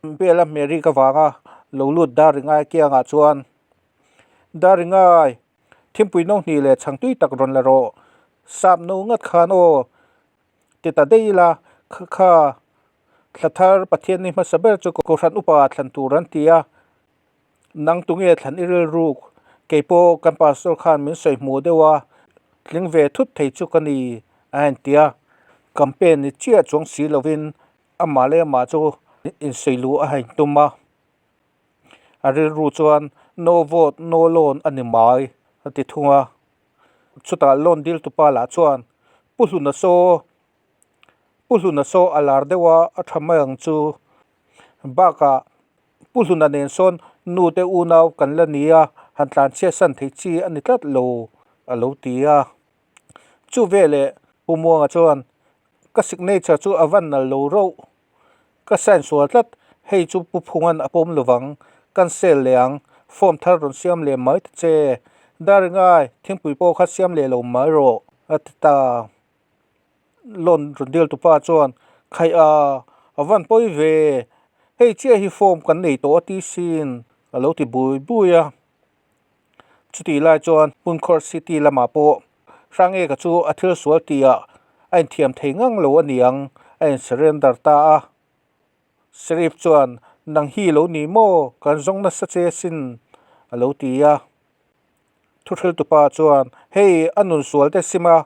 Bela Mary ka vanga lo lut Daringai kiangah chuan, Daringai, thimpui no hnih leh chhang tui tak rawn la rawh, sap no ngat khan aw, ti ta daih ila, kha kha thla thar Pathian ni hmasa ber chu Kohhran upa thlan tur an ti a, nang tunge thlan i rilruk, kei pawh kan pastor khan min sawi hmuh deuh a, tling ve thut thei chu ka ni a inti a, campaign ni chiah chuang si lovin Amah leh amah chu insawi luh a hain tum a, a rilru chuan no vote no loan a ni mai a ti thung a. Chutah loan dil tupa lah chuan Pu Hluna saw Pu Hluna saw a lar deuh a, a tha mai ang chu. Bakah Pu Hluna nen sawn nu te unau kan la ni a, han tlanchhiat san thei chi a ni tlat lo a lo ti a. Chu veleh Pu Muanga chuan ka signature chu a van nal lo rauh, ka sign sual tlat, hei chu Pu Phunga'n a pawm lovang, cancel leh ang, form thar rawn siam leh mai ta che, Daringai, thingpui pawh kha siam leh lo mai rawh a ti ta. Loan rawn dil tupa chuan Khaih a, a van pawi ve, hei chiah hi form kan nei tawh a ti sin a lo ti bui bui a. Chutih lai chuan Hmunkhawr City lamah pawh Hrangeka chu a thil sual tihah a inthiam thei ngang lo a ni ang, a in surrender ta a. Sheriff chuan, Nang hi lo ni maw? Kan zawng nasa che sin, a lo ti a. Thuhriltupa chuan, Hei, a nun sual te sim a,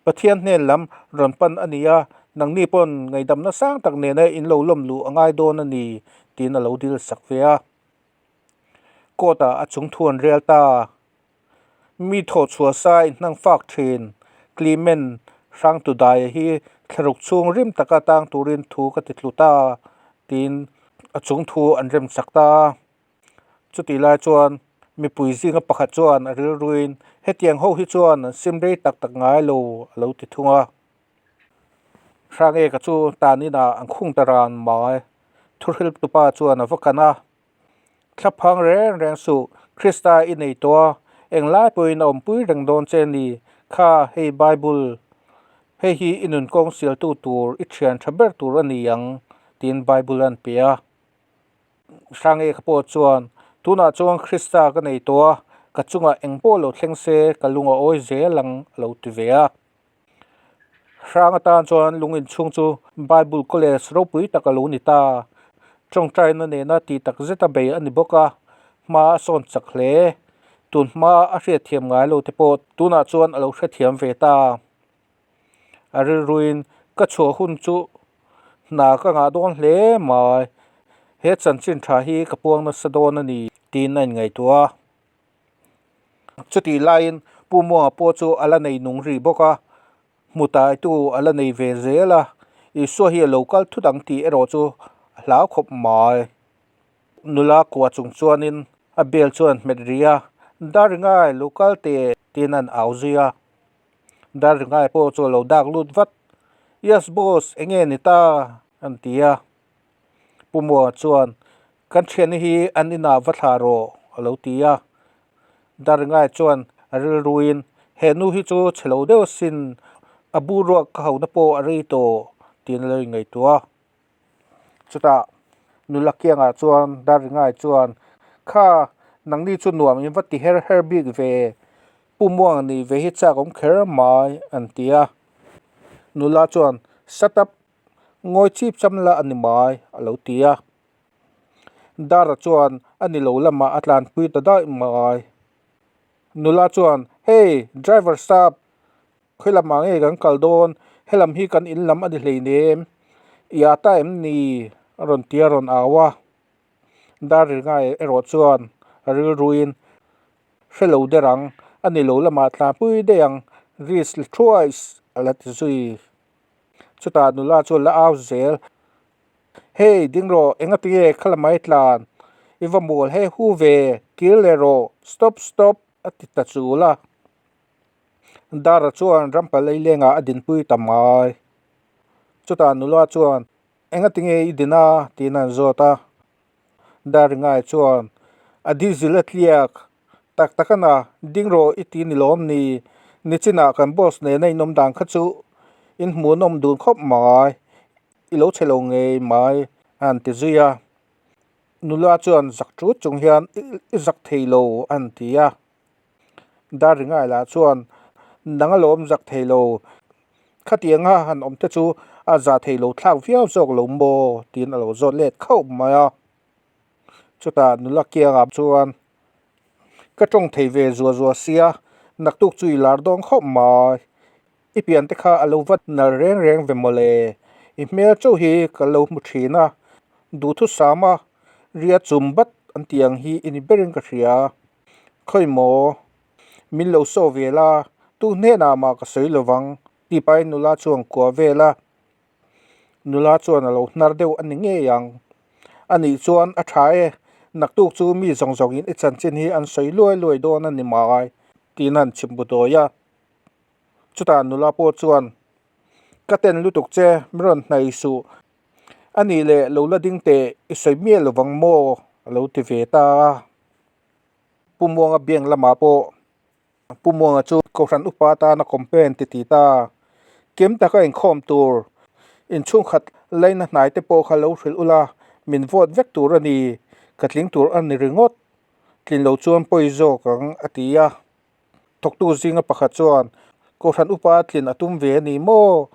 Pathian hnen lam rawn pan a ni a, nangni pawn ngaihdamna sang tak nena in lo lawm luh a ngai dawn a ni, tiin a lo dil sak ve a. Court ah a chung thu an rel ta. Mi thawh chhuah sa inhnang fak thin Clement Hrangtudaia hi thlaruk chhung rim taka tang turin thu ka ti tlu ta tiin a chung thu an rem chak ta. Chutih lai chuan mipui zinga pakhat chuan a rilruin hetiang ho hi chuan an sim rei tak tak ngai lo a lo ti thung a. Hrangeka chu tan inah an khung ta ran mai. Thuhriltupa chuan a va kan a. Thlaphang reng reng suh, Krista i nei tawh a, englai pawhin a awmpui reng dawn che ni. Kha, hei Bible, hei hi i nun kawng sialtu tur, i thian tha ber tur a ni ang, tiin Bible an pe a. Hrangeka pawh chuan, Tunah chuan Krista ka nei tawh a, ka chungah eng pawh lo thleng se, ka lung a awi zel ang, a lo ti ve a. Hrang atan chuan lung inchhung chu Bible College ropui tak a lo ni ta. Tawngtaina nena tih tak zeta bei a ni bawk a, hma a sawn chak hle. Tun hma a hriatthiam ngai lo te pawh tunah chuan a lo hrethiam ve ta. A rilruin ka chhuah hun chu hna ka ngah dawn hle mai, he chanchin tha hi ka puang nasa dawn a ni tiin a inngaihtuah a. Chutih laiin Pu Muanga pawh chu a la nei nung rih bawk a, hmu taitu a la nei ve zel a, Isua hi a lo kal thut ang tih erawh chu a hlau khawp mai. Nula kua chung chuanin a bel chuan hmet rih a, Daringai, lo kal teh tiin an au zui a. Daringai pawh chu a lo dak lut vat, Yes boss, enge ni ta? an ti a. Pu Muanga chuan, Kan thianna hi an inah va thlah rawh, a lo ti a. Daringai chuan a rilruin, He nu hi chu chhe lo deuh asin, a bu ruak ka hona pawh a rei tawh, tiin a lo ingaihtuah a. Chutah nula kiangah chuan Daringai chuan, Kha, nangni chu nuam in va ti her her bik ve, Pu Muanga nih ve hi chak awm kher mai, an ti a. Nula chuan, Shut up, Ngawi chip cham la a ni mai, a lo ti a. Dara chuan a ni lo lamah a tlanpui ta daih mai. Nula chuan, Hey, driver sap, khawi lamah nge kan kal dawn? Helam hi kan in lam a ni hleinem. I ah ta em ni? a rawn ti a rawn au a. Dar ringai erawh chuan a rilruin, Hre lo der ang, a ni lo lamah tlanpui daih ang, risk twice a la ti zui. Chutah nula chu la au zel, Hey, ding rawh, enga tinge kha la mai tlan? I va mual he hu ve, kir leh rawh, stop, stop, a ti ta chul a. Dara chuan rampa leilengah a dinpui ta mai. Chutah nula chuan, Enga tinge i din a? tiin an zawt a. Daringai chuan, A diesel a tliak, tak tak a na, ding rawh i ti ni lawm ni, nichinah kan boss nena in awm dan kha chu in hmuhnawm dun khawp mai, i lo chhe lo ngei mai a han ti zui a. Nula chuan zak ṭut chung hian I zak thei lo a han ti a. Darringai lah chuan Nang alawm zak thei lo, khatianga han awm te chu a za thei lo thlak viau zawk lo maw? tiin a lo zawt let khauh mai a. Chutah nula kiangah chuan Ka tawng thei ve zua zua sia, naktuk chu i lar dawn khawp mai. I pian te kha a lo va nal reng reng ve mawle, i hmel chauh hi ka lo hmu thin a, duhthusam a ria chum bat an tih ang hi i ni berin ka hria. Khawi maw? Min lo saw ve la, tu hnenah mah ka sawi lovang tih pahin nula chuan kuah vel a. Nula chuan a lo hnar deuh a ni ngei ang. A nih chuan a tha e, naktuk chu mi zawng zawngin i chanchin hi an sawi luai luai dawn a ni mai tiin a han chhim bu dawi a. Chutah nula pawh chuan, Ka ten lutuk che, mi rawn hnaih suh. A nih leh lo la ding teh, i sawi miah lo vang maw? a lo ti ve ta a. Pu Muanga biang lamah pawh Pu Muanga chu Kohhran upa atana campaign ti ti ta. Kim taka inkhawm tur, inchhungkhat laina hnai te pawh kha lo hrilh ula, min vote vek tur a ni, ka tling tur a ni ringawt. Tlin lo chuan pawi zawk ang, a ti a. Thawktu zinga pakhat chuan, Kohhran upa tlin a tum ve a ni maw?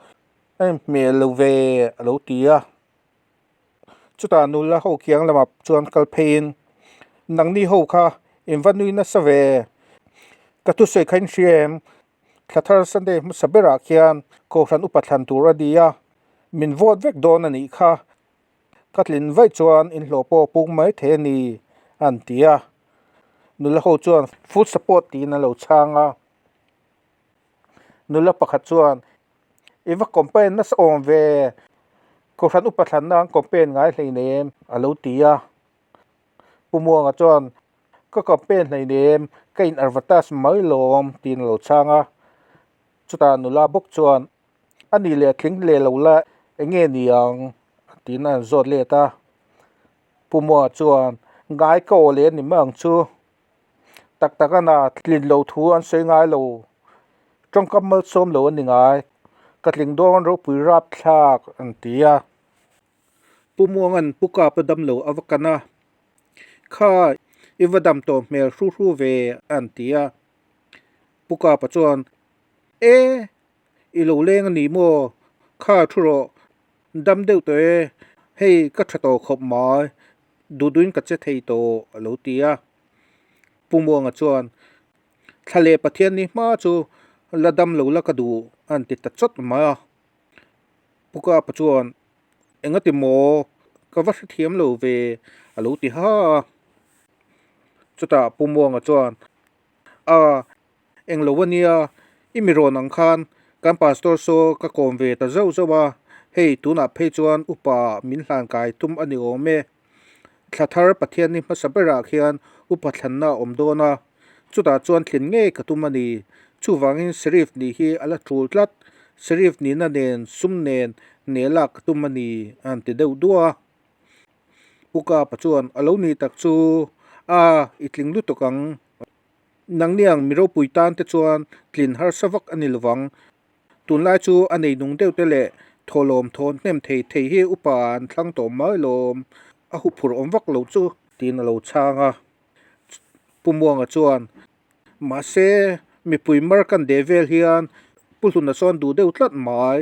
A inhmel lo ve, a lo ti a. Chutah nula ho kiang lamah chuan kal pheiin, Nangni ho kha in va nui nasa ve. Ka thusawi kha in hria em? Thla thar Sunday hmasa berah khian Kohhran upa thlan tur a ni a, min vote vek dawn a nih kha. Ka tlin vaih chuan in hlawh pawh puk mai thei a ni, an ti a. Nula ho chuan full support tiin a lo chhang a. Nula pakhat chuan, I va campaign nasa awm ve, Kohhran upa thlanna an campaign ngai hleinem, a lo ti a. Pu Muanga chuan, Ka campaign hleinem, ka in advertise mai lawm, tiin a lo chhang a. Chutah nula bawk chuan, A nih leh tling leh lo la eng nge ni ang? tiin a han zawt let a. Pu Muanga chuan, Ngai ka aw leh a ni mai ang chu. Tak tak a na, tlin lo thu an sawi ngai lo. Tawngkam malsawm lo a ni ngai. Ka tling dawn ropui rap thlak an ti a. Pu Muanga'n Pu Kapa dam lo a va kan a. Kha, i va dam tawh hmel hru hru ve an ti a. Pu Kapa chuan, E! I lo leng a ni maw? Kha thu rawh, dam deuh tawh e, hei ka tha tawh khawp mai, duhduhin ka che thei tawh a lo ti a. Pu Muanga chuan, Thla leh Pathian ni hma chu la dam lo la ka duh a han ti ta chawt mai a. Pu Kapa chuan, Engati maw? Ka va hrethiam lo ve a lo ti ha a. Chutah Pu Muanga chuan, A, Englo a nia, i mi rawn ang khan kan pastor saw ka kawm ve ta zauh zauh a, hei tunah phei chuan upa min hlan kai tum a ni awm e. Thla thar Pathianni hmasa berah khian upa thlanna a awm dawn a, chutah chuan tlin ngei ka tum a ni. Chuvangin Sheriff nih hi a la tul tlat, Sheriff nihna nen sum nen neh lak ka tum a ni a han ti deuh duah a. Pu Kapa chuan a lo nih tak chu a i tling lutuk ang. Nangni ang mi ropui tan te chuan tlin harsa vak a ni lovang. Tunlai chu a nei nung deuh te leh thawhlawm thaw hnem thei thei hi upa an thlang tawh mai lawm, a huphurh awm vak lo chu. Tiin a lo chhang a. Pu Muanga chuan, Mahse, mipui mar kan deh vel hian Pu Hluna sawn duh deuh tlat mai.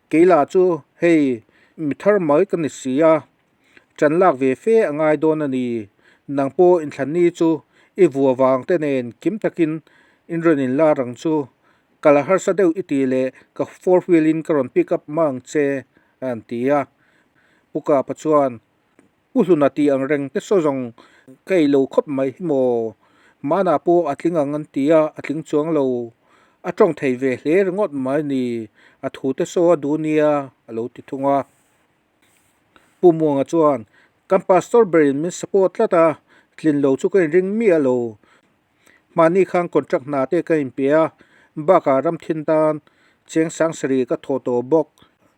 Kei lah chu hei mi thar mai ka ni si a. Ṭan lak ve fe a ngai dawn a ni. Nang pawh inthlanni chu i vua vang te nen kim takin in rawn inlar ang chu. Kal a harsa deuh i tih leh ka four wheel in ka rawn pick up mah ang che, a han ti a. Pu Kapa chuan, Pu Hluna tih ang reng te saw zawng ka ei lo khawp mai hi maw? Hmanah pawh a tling ang an ti a, a tling chuang lo. A tawng thei ve hle ringawt mai ni, a thu te saw a duh nia, a lo ti thung a. Pu Muanga chuan, Kan pastor berin min support tlat a, tlin lo chu ka inring miah lo. Hmahni khan contract hna te ka inpe a, bakah ram thin tan cheng sang sarih ka thawh tawh bawk.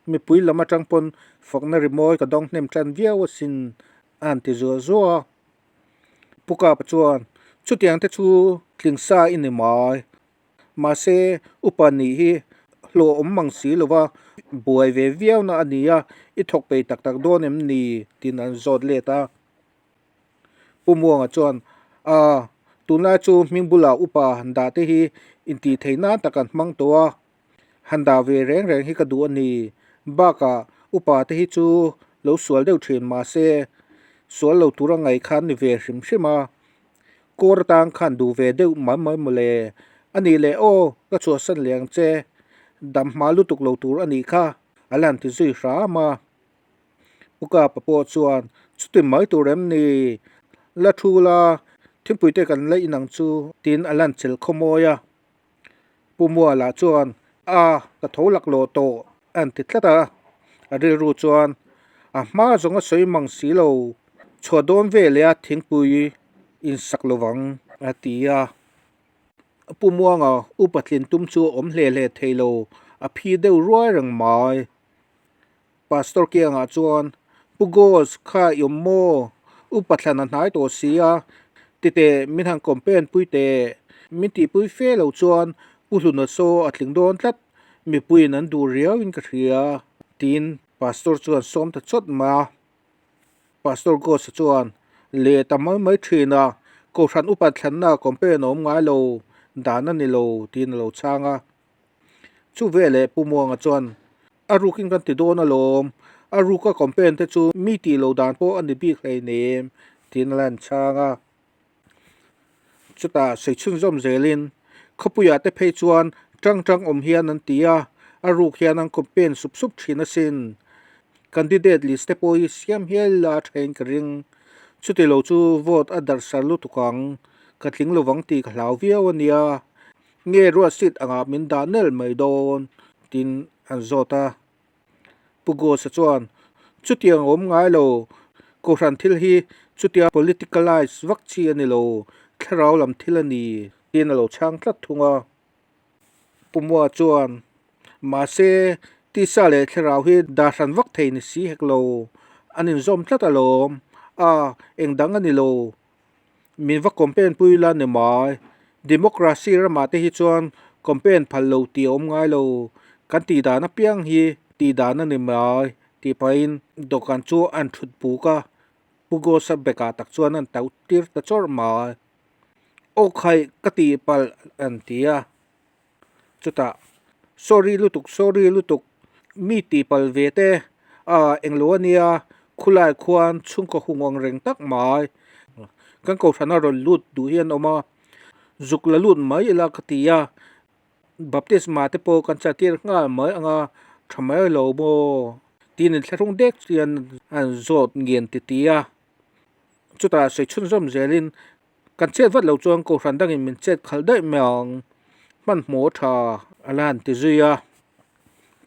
Mipui lam atang pawn fakna rimawi ka dawng hnem tan viau asin, a han ti zuah zuah a. Pu Kapa chuan, Chutiang te chu tling sa i ni mai. Mahse, upa nih hi hlawh awm mang si lova buai ve viau na a ni a, i thawk peih tak tak dawn em ni? tiin an zawt let a. Pu Muanga chuan, A, tunlai chu hming bulah upa han dah te hi intih theih nan tak an hmang tawh a, han dah ve reng reng hi ka duh a ni. Bakah upa te hi chu lo sual deuh thin mahse sual lo tura ngaih khan ni ve hrim hrim a, kawr atan khan duh ve deuh mai mai mawle. A nih leh aw ka chhuahsan leh ang che, dam hma lutuk lo tur a nih kha a la han ti zui hram a. Pu Kapa pawh chuan, Chuti mai tur em ni? La thu la, thingpui te kan la in ang chu, tiin a lan chel khawmawi a. Pu Muala chuan, A, ka tho laklawh tawh, a han ti tlat a. A rilru chuan, A hma zawng a sawi mang si lo, chhuah dawn ve leh a thingpui in sak lo vang, a ti a. Pu Muanga upa tlin tum chu a awm hle hle thei lo, a phi deuh ruai reng mai. Pastor kiangah chuan, Pu Gos, kha i awm maw? Upa thlan a hnai tawh si a, titeh min han campaign pui teh. Min tihpui fe lo chuan Pu Hluna saw a tling dawn tlat, mipuiin an duh riauin ka hria, tiin Pastor chuan sawm ta chawt mai a. Pastor Gos-a chuan, Leh ta mai mai thin a, Kohhran upa thlanna campaign a awm ngai lo, dan a ni lo, tiin a lo chhang a. Chu veleh Pu Muanga chuan, A rukin kan ti dawn alawm, a ruka campaign te chu mi tih lo dan pawh a ni bik hleinem, tiin a lan chhang a. Chutah sawi chhunzawm zelin, Khawpuiah te phei chuan tang tang awm hian an ti a, a ruk hian an campaign sup sup thin asin. Candidate list te pawh hi siam hial ila a thain ka ring. Chuti lo chu vote a darh sar lutuk ang, ka tling lovang tih ka hlau viau a nia. Nge ruat seat angah min dah nel mai dawn? tiin an zawt a. Pu Gosa chuan, Chutiang a awm ngai lo, Kohhran thil hi chutia politicalise vak chi a ni lo, thlarau lam thil a ni, tiin a lo chhang tlat thung a. Pu Mua chuan, Mahse, tisa leh thlarau hi dah hran vak thei ni si hek lo, an inzawm tlat alawm, a, engdang a ni lo, Min va campaign pui la ni mai. Democracy ramah te hi chuan campaign phal lo tih a awm ngai lo. Kan tih dan apiang hi tih dan a ni mai tih pahin dawhkan chu an thut buk a, Pu Gosa bekah tak chuan an tauh tir ta chawrh mai. Aw khaih ka tih palh an ti a. Chutah, Sorry lutuk, sorry lutuk, mi tihpalh ve te, a englo a nia, khulai khuan chhungkaw hung ang reng tak mai, kan kohhrana rawn lut duh hi an awm a, zuk la lut mai ila ka ti a, baptisma te pawh kan chaltir nghal mai ang a, tha mai lo maw? Tiin inthlahrung dek hian an zawt ngen ti ti a, chutah sawi chhunzawm zelin Kan chet vat lo chuan Kohhran dangin min chet khalh daih mai ang, hmanhmawh tha a la han ti zui a.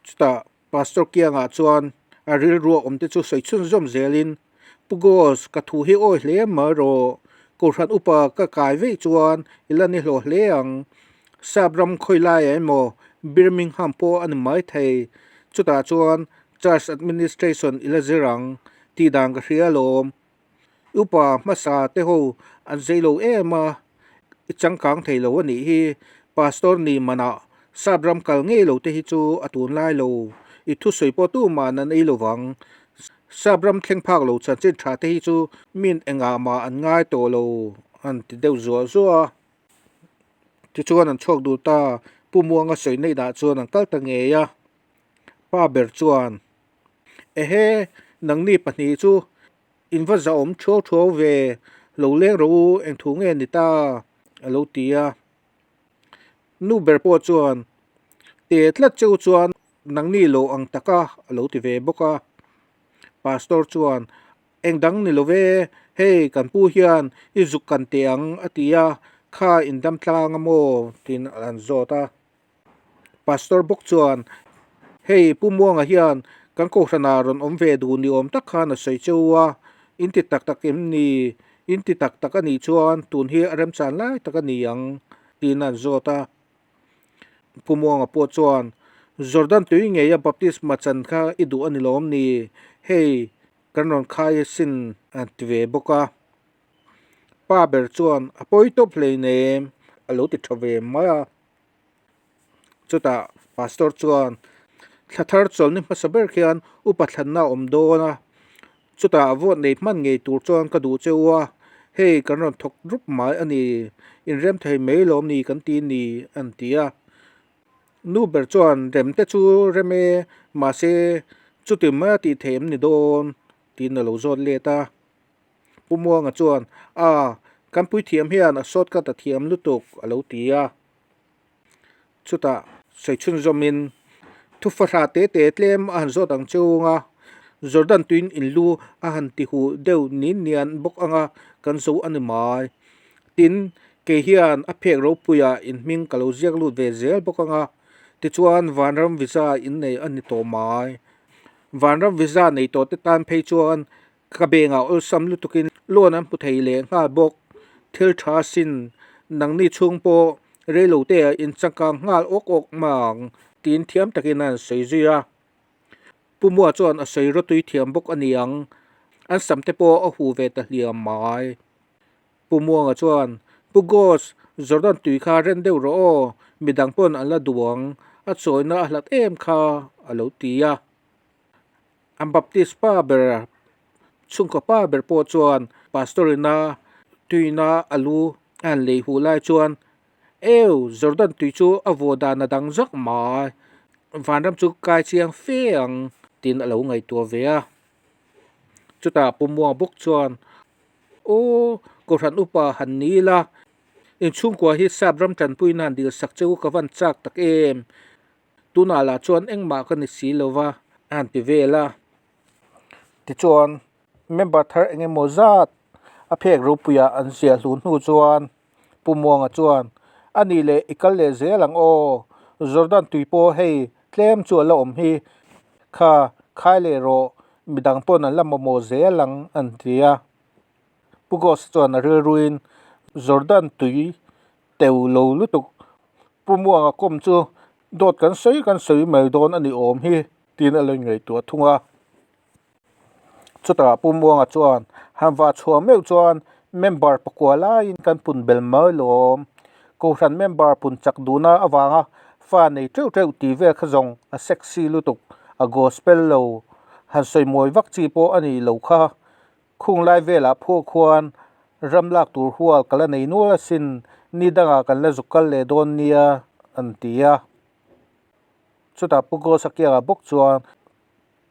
Chutah Pastor kiangah chuan a rilru a awm te chu sawi chhunzawm zelin, Pu Gos, ka thu hi awi hle mai rawh, Kohhran upa ka kai veih chuan i la ni hlawh hle ang. Sap ram khawi laiah emaw Birmingham pawh a ni maithei, chutah chuan Church Administration i la zir ang tih dan ka hria alawm. Upa hmasa te ho an zei lo em a, i changkang thei lo a nih hi. Pastor ni manah sap ram kal ngei lo te hi chu a tunlai lo, i thusawi pawh tuman an ei lo vang. Sap ram thleng phak lo chanchin tha te hi chu min engah mah an ngai tawh lo an ti deuh zuah zuah a. Tichuan an chhuak dul ta, Pu Muanga sawi neih dah chuan an kal ta ngei a. Pa ber chuan. Ehe, nangni pahnih chu in va zahawm thuau thuau ve, lo leng rawh u, eng thu nge ni ta? a lo ti a. Nu ber pawh chuan, Te tlat cheu chuan nangni lo ang taka a lo ti ve bawk a. Pastor chuan, Eng dang ni lo ve, hei kan pu hian i zuk kan teh ang a ti a, kha in dam tlang a maw? tiin an zawt a. Pastor bawk chuan, Hei Pu Muanga hian kan kohhranah rawn awm ve duh ni awm tak khan a sawi cheu a, in ti tak tak em ni? In ti tak tak a nih chuan tun hi a remchan lai tak a ni ang, tiin an zawt a. Pu Muanga pawh chuan, Jordan tui ngeia baptisma chan kha i duh a ni lawm ni? Hei kan rawn khai asin a ti ve bawk a. Pa ber chuan, A pawi tawp hleinem, a lo ti tha ve mai a. Chutah Pastor chuan thla thar chawlhni hmasa ber khian upa thlanna a awm dawn a, chutah vote nei hman ngei tur chuan ka duh che u a, Hei kan rawn thawk rup mai a ni, inrem thei mai lawm ni kan ti ni an ti a. Nu ber chuan rem te chu rem e, mahse chuti maia tih theih em ni dawn tiin a lo zawt let a. Pu Muanga chuan, A, kan puithiam hian a shortcut a thiam lutuk a lo ti a. Chutah sawi chhunzawmin thufa hra te te tlem a han zawt ang chung a, Jordan tuin in lu a han ti huh deuh nin nian bawk anga kan zo a ni mai. Tin, kei hian a phek ropuiah in hming ka lo ziak lut ve zel bawk anga, tichuan Vanram visa in nei a ni tawh mai. Vanram visa nei tawh te tan phei chuan Ka bengah awlsam lutukin loan an hmu thei leh nghal bawk. Thil tha sin, nangni chhung pawh reilote ah inchangkang nghal awk awk mai ang tiin thiam takin a han sawi zui a. Pu Mua chuan a sawi rawtui thiam bawk a ni ang, an sam te pawh a huh ve ta hliam mai. Pu Muanga chuan, Pu Gos, Jordan tui kha ren deuh rawh aw, midang pawn an la duh ang, a chawina a hlat em kha, a lo ti a. An Baptist pa ber, chhungkaw pa ber pawh chuan Pastor ina tuina a lu a han lei huh lai chuan, Eu, Jordan tui chu a vaw dan a dang zawk mai, vanram chu kai chiang fe ang, tiin a lo ngaihtuah ve a. Chutah Pu Muang bawk chuan, Aw, Kohhran upa han ni ila, inchhungkua hi sap ram tanpuina han dilsak che u ka van chak tak em? Tunah lah chuan engmah ka ni si lo va, a han ti vel a. Tichuan, member thar eng emaw zat a phek ropuiah an ziah hlu hnu chuan Pu Muanga chuan, A nih leh i kal leh zel ang aw, Jordan tui pawh hei tlem chu a la awm hi, kha khai leh rawh, midang pawn an la mamawh zel ang, an ti a. Pu Gos chuan a rilruin, Jordan tui teu lo lutuk. Pu Muanga kawm chu dawt kan sawi kan sawi mai dawn a ni awm hi tiin a lo ingaihtuah thung a. Chutah Pu Muanga chuan han vah chhuah meuh chuan member pakua laiin kan pun bel mai lawm. Kohhran member pun chak duhna avanga fa nei teuh teuh tih vel kha zawng a sexy lutuk, a gospel lo. Han sawi mawi vak chi pawh a nih loh kha. Khung lai velah phuah khuan ram lak tur hual ka la nei nual asin, ni dangah kan la zuk kal leh dawn nia, an ti a. Chutah Pu Gos a kiangah bawk chuan,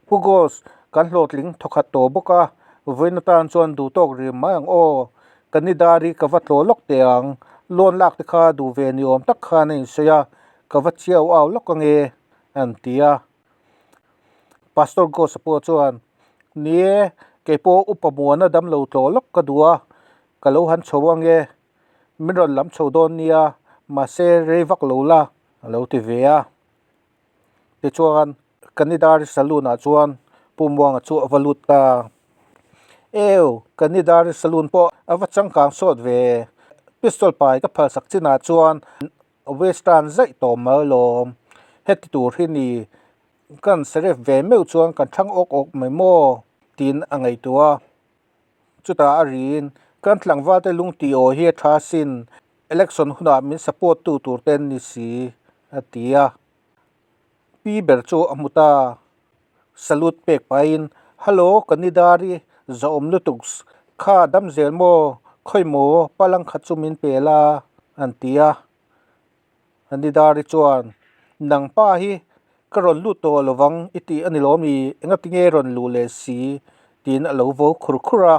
Pu Gos, kan hlawhtling thawkhat tawh bawk a, vawiin atan chuan duh tawk rim mai ang aw, ka ni dar hi ka va tlaw lawk teh ang, loan lak te kha duh ve ni awm tak khan a insawi a, ka va chiau au lawk ange, an ti a. Pastor Ghost-a pawh chuan, Ni e, kei pawh upa muana damlo tlawh lawk ka duh a, ka lo han chho ange, min rawn lam chho dawn nia, mahse rei vak lo la, a lo ti ve a. Tichuan, Kanidari Saloon-ah chuan Pu Muanga chu a va lut ta. Eu, Kanidari Saloon pawh a va changkang sawt ve, pistol pai ka phalsak chinah chuan Western zaih tawh mai lawm. Heti tur hi ni kan seref ve meuh chuan kan thlang awk awk mai maw? tiin a ngaihtuah a. Chutah a riin, Kan tlangval te lung tih aw hi a tha sin, election hunah min support tu tur te an ni si, a ti a. Pi ber chu a hmu ta. Salute pek pahin, Hallo, ka ni dar i zahawm lutuk kha dam zel maw, khawi maw palang khat chu min pe la, an ti a. A ni dar i chuan, Nang pa hi ka rawn lut tawh lovang i tih a ni lawm i, engati nge rawn luh leh si? tiin a lo vo khur khur a.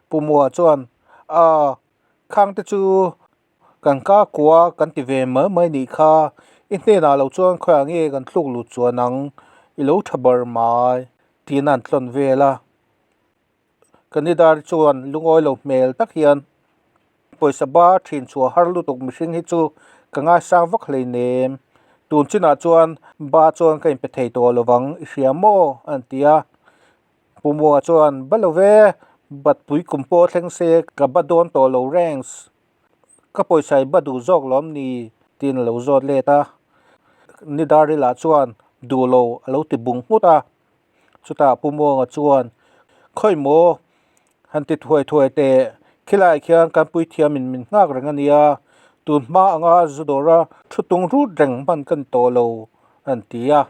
Pu Mua chuan, Aa, khang te chu Kan ka kua kan ti ve mai mai nih kha, i hnenah lo chuan khawiah nge kan tluk lut chuan ang, i lo tha bar mai, tiin a han tlawn vel a. Kanidar chuan lungawi lo hmel tak hian pawisa ba thin chhuah har lutuk mihring hi chu ka ngaisang vak hleinem, tun chinah chuan ba chuan ka inpe thei tawh lovang i hria maw? a han ti a. Pu Mua chuan, Ba lo ve, batpui kum pawh thleng se ka ba dawn tawh lo rengs. Ka pawisa i ba duh zawk lawm ni? tiin a lo zawt let a. Nidarila chuan duh lo a lo ti bung nghut a. Chutah Pu Muanga chuan, Khawi maw? Han ti thuai thuai teh, khilaiah khian kan puithiamin min nghak reng a nia, tun hma anga zu dawra thu tung rut reng hman ka ni tawh lo, an ti a.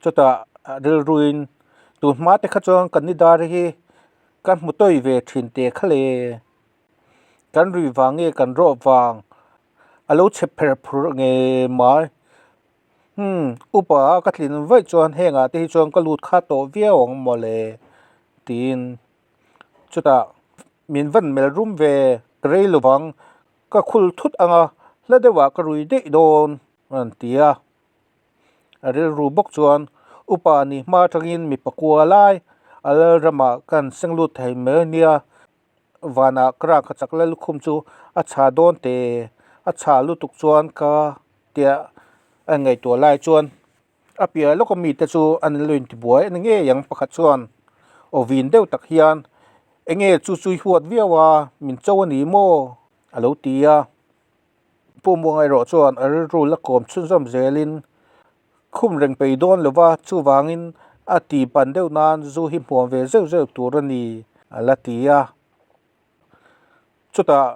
Chutah rilruin tun hma te kha chuan kan ni dar hi Kan hmu tawi ve thin teh kha le. Kan rui vang nge kan rawh vang a lo chhe pher phur nge mai. Umm, upa a ka tlin vaih chuan hengah te hi chuan ka lut kha tawh viau ang mawle tiin chutah min van melh rum ve ka rei lovang ka khul thut ang a, hla deuhah ka rui daih dawn a rawn ti a. A rilru bawk chuan upa ni hma atangin mi pakua lai a lalramah kan seng lut thei mai ania, vanah ka rangkha chak la lukhum chu a chha dawn te, a chha lutuk chuan ka tia a ngaihtuah lai chuan a piah lawka mite chu an lo intibuai a ni ngei ang pakhat chuan aw vin deuh tak hian eng nge chu chu i huat viau a min cho a ni maw a lo ti a. Pu Muanga erawh chuan a rilru la kawm chhunzawm zelin khum reng pei dawn lo va, chuvangin a ti pan deuh nan zu hi hmuam ve zeuh zeuh tur a ni a la ti a. Chutah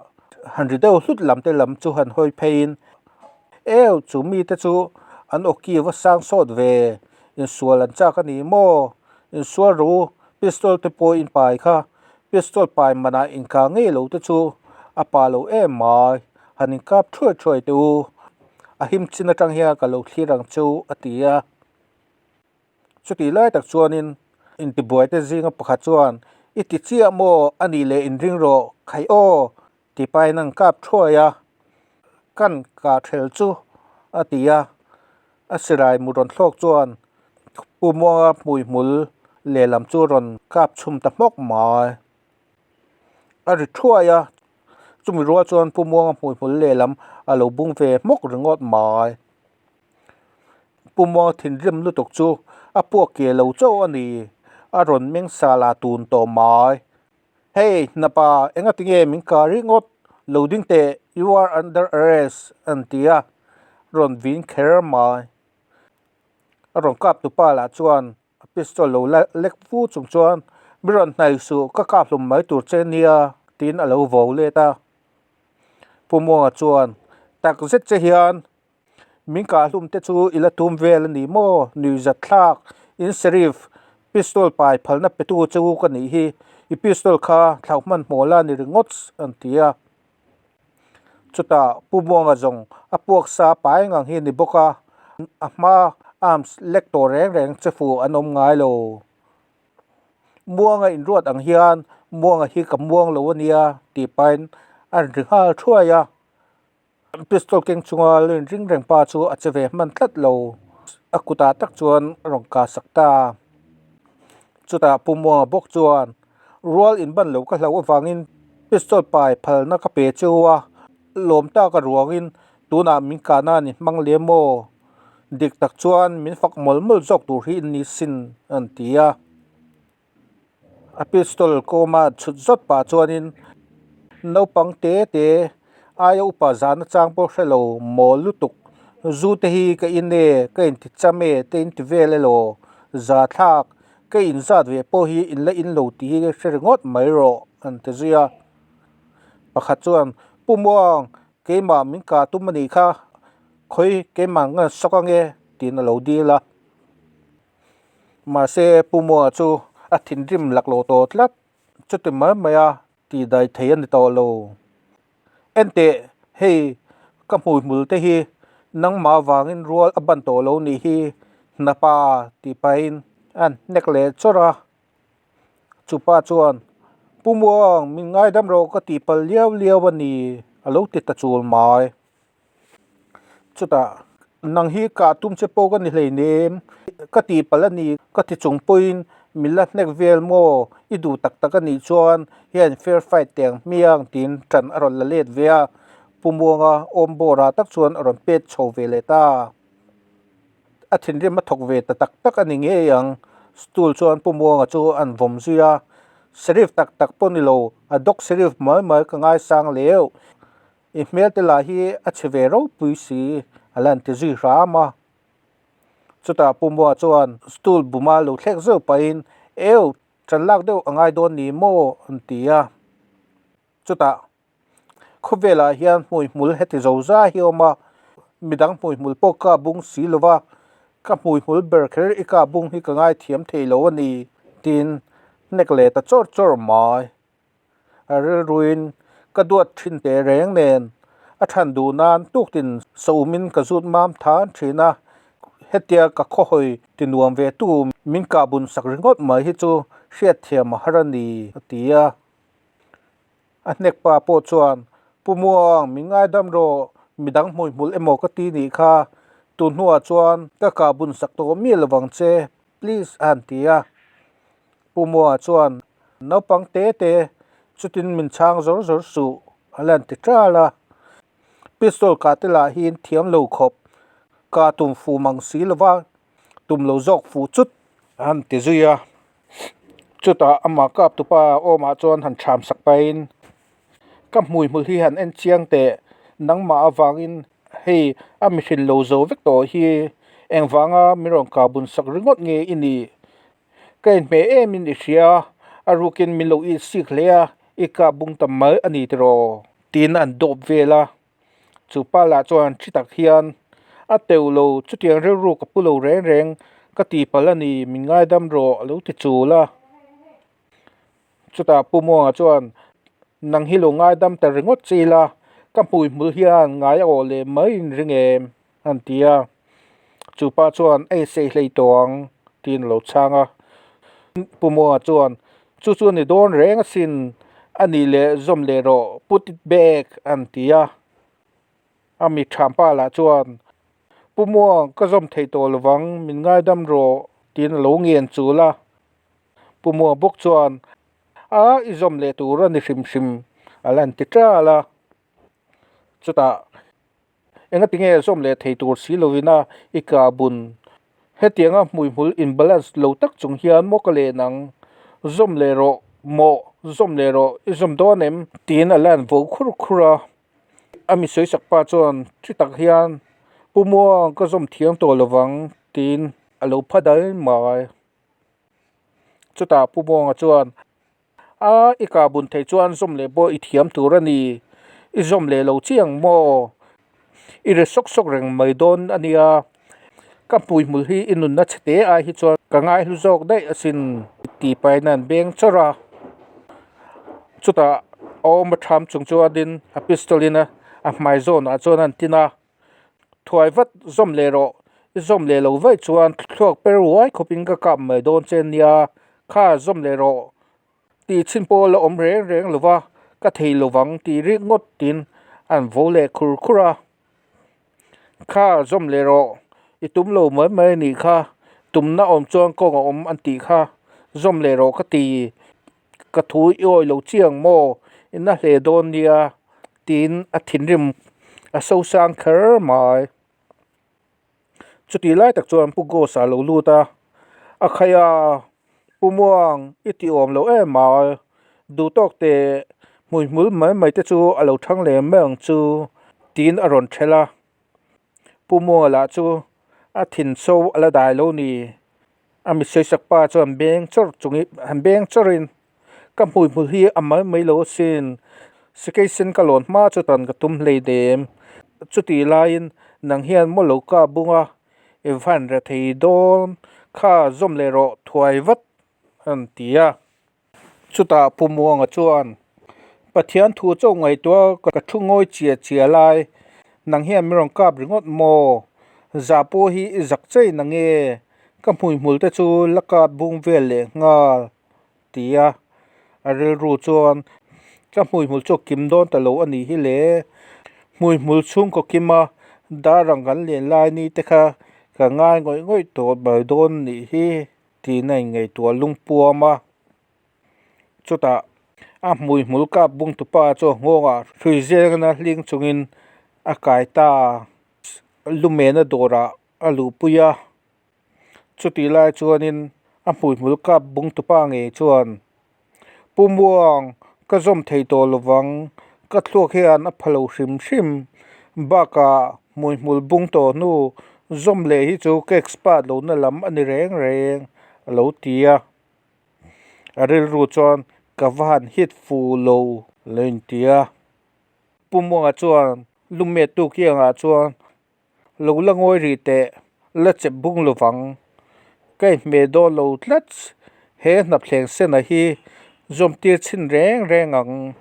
han ri deuh hlut lam te lam chu han hawi pheiin, Eu, chu mite chu an awki va sang sawt ve, insual an chak a ni maw? Insual rawh u, pistol te pawh in pai kha, Pistol pai manah inkah ngei lo te chu a pa lo em mai, han inkap thuai thuai teh u, a him chin atang hian ka lo thlir ang chu a ti a. Chutih lai tak chuanin intibuai te zinga pakhat chuan i ti chiah maw a nih leh inring rawh khaih aw ti pain an kap thuai a, kan kah ṭhel chu a ti a, a sirai mu rawn thlawk chuan Pu Muanga hmuihmul lehlam chu rawn kap chhum ta hmawk mai. A ri thuai a, chumi rual chuan Pu Muanga hmuihmul lehlam a lo bung ve hmawk ringawt mai. Pu Muanga thinrim lutuk chu a puak ke lo chauh a ni, a rawn meng sal a tun tawh mai. Hey, hnapa, enga tinge min kah ringawt lo ding teh, you are under arrest, an ti a, rawn vin kher mai. A rawn kap tu pa lah chuan a pistol lo la lek vu chung chuan, Mi rawn hnaih suh, ka kap hlum mai tur che nia, tiin a lo vo let a. Pu Muanga chuan, Tak zet che hian Min kah hlum te chu i la tum vel a ni maw? Nuihzat thlak in Sheriff pistol pai phalna petu chu ka nih hi, i pistol kha thlauh hmanhmawh la ni ringawt an ti a. Chutah Pu Muanga zawng a puak sa pai ngang hi a ni bawk a, a hma arms lek tawh reng reng che fuh an awm ngai lo. Muanga inruat ang hian Muanga hi ka muang lo a nia tih pahin a ri nghal thuai a. Pistol keng chunga lo inring reng pa chu a che ve hman tlat lo. A kutah tak chuan a rawn kah sak ta. Chutah Pu Muanga bawk chuan rual inban lo ka hlauh avangin pistol pai phalna ka pe cheu a, lawm tak a ruangin tunah min kahna a ni hmang lem aw. Dik tak chuan min fak mawlh mawlh zawk tur hi in ni sin an ti a. A pistol kawma chhut zawt pah chuanin naupang te te aia upa zahna chang pawh hre lo mawl lutuk zu te hi ka in e ka inti cham e te inti vel elaw za thlak ka inzat ve pawh hi in la in lo tih hi hre ringawt mai rawh an ti zui a pakhat chuan Pu Muang keimah min kah tum a nih kha khawi keimah ngan sawk ange tiin a lo dil a. Mahse Pu Muanga chu a thinrim laklawh tawh tlat, chuti mai mai a tih dai thei a ni tawh lo. Enteh, hei ka hmuihmul te hi nangmah vangin rual a ban tawh lo nih hi hnapa tih pahin a hnek leh chawrh a. Chupa chuan, Pu Muang, min ngaidam rawh ka tih palh liau liau a ni, a lo ti ta chul mai. Chutah, Nang hi kah tum che pawh ka ni hleinem, ka tih palh a ni, ka ti chung pawhin min la hnek vel maw, i duh tak tak a nih chuan hian fair fight teh ang hmiang tiin ṭan a rawn la let ve a, Pu Muanga awm bawrah tak chuan a rawn pet chho ve leh ta. A thinrim a thawk ve ta tak tak a ni ngei ang, stool chuan Pu Muanga chu an vawm zui a, Sheriff tak tak pawh ni lo, a dog sheriff mai mai ka ngaisang leuh. I hmel te lah hi a chhe ve ropui si a lan ti zui hram a. Chutah Pu Mua chuan stool buma lo thlek zeuh pahin, Eu, ṭan lak deuh a ngai dawn ni maw? an ti a. Chutah khawvelah hian hmuihmul heti zo zai hi a awm a, midang hmuihmul pawh ka bung si lo va, ka hmuihmul ber kher i ka bung hi ka ngaithiam thei lo a ni, tiin. hnek leh ta chawrh chawrh mai. A rilruin ka duat thin teh reng nen a than duh nan tuktin saum-in ka zut mam than thin a, hetia ka khawhawi ti nuam ve tu min kah bun sak ringawt mai hi chu hriatthiam a har a ni, a ti a. A hnek pa pawh chuan, Pu Muang, min ngaidam rawh, midang hmuihmul emaw ka ti nih kha, tun hnuah chuan ka kah bun sak tawh miah lovang che, please a han ti a. Pu Muanga chuan, Naupang te te, chutin min chhang zawr zawr suh, a la han ti ṭal a. Pistol kah te lah hi thiam lo khawp, kah tum fuh mang si lova, tum lo zawk fuh chut a han ti zui a. Chutah amah kap tupa awmah chuan han ṭham sak pahin, Ka hmuihmul hi han en chiang teh, nangmah avangin hei a mihrin lo zo vek tawh hi engvanga min rawn kah bun sak ringawt nge i nih? Ka inhmeh emin i hria, a rukin min lo itsik hle a, i kah bung ta mai a ni tiraw? Tiin an dawp vel a. Chu pa lah chuan thi tak hian, A teuh lo, chutiang rilru ka pu lo reng reng, ka ti palh a ni, min ngaidam rawh, a lo ti chul a. Chutah Pu Muanga chuan, Nang hi lo ngaidam ta ringawt che ila, ka hmuihmul hian ngai a awh leh mai in ring em? a ti a. Chu pa chuan, Ei sei hlei tawh ang, tiin a lo chhang a. Pu Muanga chuan, Chu chu a ni dawn reng asin, a nih leh zawm leh rawh, put it back, an ti a. A mi thampa lah chuan, Pu Muang, ka zawm thei tawh lovang, min ngaidam rawh, tiin a lo ngen chul a. Pu Muang bawk chuan, A, i zawm leh tur a ni hrim hrim, a la inti ṭal a. Chutah, Engati nge zawm leh thei tur si lovin a i kah bun? Hetianga hmuihmul in-balance lo tak chung hian maw ka len ang? Zawm leh rawh, mawh, zawm leh rawh, i zawm dawn em? Tiin a la in vo khur khur a. A mi sawisak pa chuan thi tak hian, Pu Muang, ka zawm thiam tawh lovang, tiin a lo pha dal mai. Chutah Pu Muanga chuan, A, i kah bun theih chuan zawm leh pawh i thiam tur a ni. I zawm leh lo chiang maw? I ri sawk sawk reng mai dawn a nia. Ka hmuihmul hi i nunna chhe te ai hi chuan ka ngaihlu zawk daih asin tih pahin a han beng chawrh a. Chutah a awm a tham chung chuanin a pistol in a hmai zawnah chuan a han tin a. Thuai vat zawm leh rawh, i zawm leh lo vaih chuan thluak per uai khawpin ka kap mai dawn che nia, kha zawm leh rawh tih chhin pawh la awm reng reng lo va, ka thei lo vang tih rik ngawt tin an vo leh khur khur a. Kha zawm leh rawh, i tum lo mai mai a nih kha, tumna awm chuan kawng a awm an tih kha, zawm leh rawh ka ti. Ka thu i awi lo chiang maw? I na hle dawn nia tiin a thinrim a sosang kher mai. Chutih lai tak chuan Pu Ghost a lo lut a, A khai a, Pu Muang i tih awm loh em mai, duhtawk teh hmuihmul mai mai te chu a lo thang leh mai ang chu tiin a rawn thelh a. Pu Muanga lah chu a thin so a la dai lo ni. A mi sawisak pa chuan beng chawrh chungin han beng chawrhin ka hmuihmul hi a mai mai lo asin sikei sen ka lawn hma chu tan ka tum hlei nem chutih laiin nang hian maw lo ka bung a i van re thei dawn kha zawm leh rawh thuai vat a rawn ti a. Chutah Pu Muanga chuan, Pathian thu chauh ngaihtuah ka thu ngawi chiah chiah lai, nang hian min rawn kap ringawt maw? Zah pawh hi i zak chei na nge? Ka hmuihmul te chu la kap bung vel leh nghal, ti a. A rilru chuan, Ka hmuihmul chu a kim dawn ta lo a nih hi le. Hmuihmul chhungkaw kima dar ang kan len lai ni te kha ka ngai ngawih ngawih tawh mai dawn a nih hi. Tiin a inngaihtuah lungpuam a, chutah a hmuihmul kap bung tupa chu a nghawngah hrui zengna hling chungin a kai ta a, lumena dawrah a luhpui a, chutih lai chuanin a hmuihmul kap bung tupa ngei chuan, Pu Muang, ka zawm thei tawh lovang, ka thluak hian a pha lo hrim hrim, bakah hmuihmul bung tawh hnu zawm leh hi chu ka expert lohna lam a ni reng reng a lo ti a. A rilru chuan ka va han hit fu lo lo inti a. Pu Muanga chuan lumettu kiangah chuan Lo la ngawi rih teh, la chep bung lovang. Ka inhmeh dawn lo tlat. He hnapthleng sena hi zawm tir chhin reng reng ang.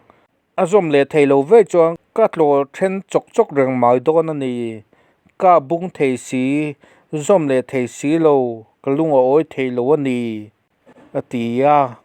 A zawm leh thei lo vek chuan ka tlawh then chawk chawk reng mai dawn a ni. Ka bung thei si, zawm leh thei si lo, ka lung a awi thei lo a ni, a ti a.